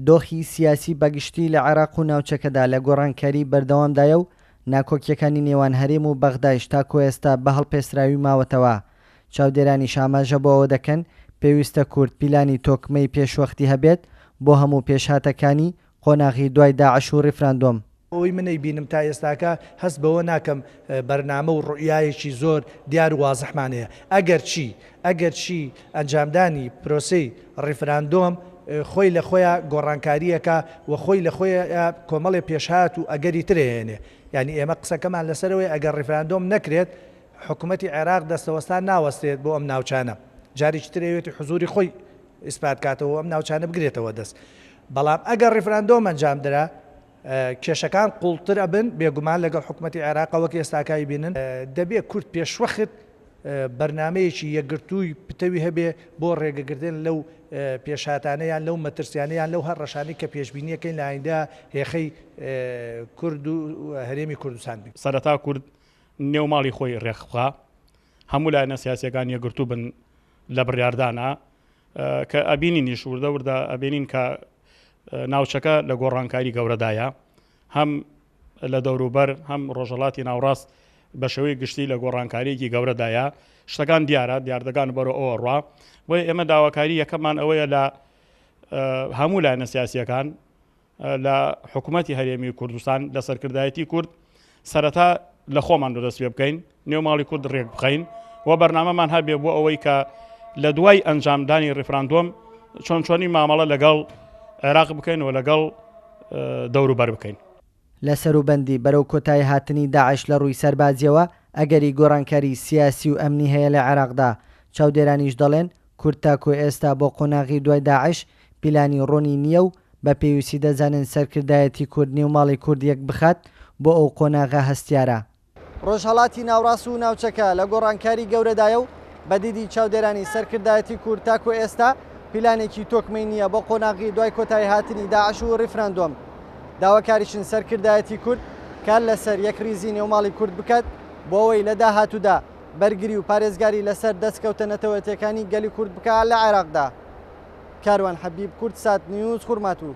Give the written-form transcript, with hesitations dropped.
دۆخی سیاسی بەگشتی لە عێراق و ناوچەکەدا لە گۆڕانکاری بەردەوامدایە و ناکۆکییەکانی نێوان هەرێم و بەغدایش تاکو ئێستا بە هەڵپێسراوی ماوەتەوە. چاودێرانیش ئاماژە بۆ ئەوە دەکەن، پێویستە کورد پیلانی تۆکمەی پێشوەختی هەبێت بۆ هەموو پێشهاتەکانی قۆناغی دوای داعش و ڕیفراندۆم. ئەوەی من ئەیبینم تا ئێستاکە هەست بەوە ناکەم بەرنامە و ڕوئیایەکی زۆر دیار و وازحمان هەیە. ئەگەرچی ئەگەرچی ئەنجامدانی پرۆسەی ڕیفراندۆم خۆی لە خۆیا گۆڕانکارییەکە و خۆی لە خۆیا کۆمەڵێ پێشهات و ئەگەری تر ئەهێنێ. یانی ئێمە قسەکەمان لەسەرەوەیە ئەگەر ڕیفراندۆم نەکرێت حکومەتی عێراق دەستەوەستان ناوەستێت بۆ ئەم ناوچانە. جارێکی تر ئەیەوێت حزوری خۆی ئیسپات کاتەوە و ئەم ناوچانە بگرێتەوە دەست. بەڵام ئەگەر ڕیفراندۆم ئەنجام درا کێشەکان قوڵتر ئەبن، بێگومان لەگەڵ حکومەتی عێراقا وەک ئێستاکە ئەیبینن. دەبێ کورد پێشوەخت بەرنامەیەکی یەکگرتووی پتەوی هەبێ بۆ ڕێگەگرتن لەو پێشهاتانە یان لەو مەترسیانە یان لەو هەڕەشانەی کە پێشبینیەکەین لە ئایندە هێخەی کورد و هەرێمی کوردستان بین. سەرەتا کورد نێو ماڵی خۆی ڕێکبخا، هەموو لایەنە سیاسیەکان یەکگرتوو بن لە بڕیاردانا، کە ئەبینینیش وردە وردە ئەبینین کە ناوچەکە لە گۆڕانکاری گەورەدایە، هەم لە دەوروبەر هەم ڕۆژهەڵاتی ناوڕاست بە شێوەی گشتی لە گۆڕانکاریەکی گەورەدایە، شتەکان دیارە، دیاردەکان بەرەو ئەوە ڕوا. بۆیە ئێمە داواکاری یەکەممان ئەوەیە لە هەموو لایەنە سیاسیەکان لە حکوومەتی هەرێمی کوردستان لە سەرکردایەتی کورد سەرەتا لە خۆمان دەست پێ بکەین، نێو ماڵی کورد ڕێک بخەین و بەرنامەمان هەبێ بۆ ئەوەی کە لە دوای ئەنجامدانی ڕیفراندۆم چۆن چۆنی مامەڵە لەگەڵ عێراق بکەین و لەگەڵ دەوروبەر بکەین. لە سەروبەندی بەرەو کۆتایی هاتنی داعش لە ڕووی سەربازییەوە، ئەگەری گۆڕانکاری سیاسی و ئەمنی هەیە لە عێراقدا، چاودێرانیش دەڵێن کورد تاکو ئێستا بۆ قۆناغی دوای داعش پیلانی ڕوونی نییە و بە پێویستی دەزانن سەرکردایەتی کورد نێوماڵی کورد یەکبخات بۆ ئەو قۆناغە هەستیارە. ڕۆژهەڵاتی ناوڕاست و ناوچەکە لە گۆڕانکاری گەورەدایە و بە دیدی چاودێرانی سەرکردایەتی کورد تاکو ئێستا پیلانێکی تۆکمەی نییە بۆ قۆناغی دوای کۆتاییهاتنی داعش و ڕیفراندۆم. داواکاریشن سەرکردایەتی کورد کار لەسەر یەکڕیزی نێوماڵی کورد بکات بۆ ئەوەی لە داهاتوودا بەرگری و پارێزگاری لەسەر دەستکەوتە نەتەوەتیەکانی گەلی کورد بکات لە عێراقدا. کاروان حەبیب، کوردسات نیوز، خورماتوو.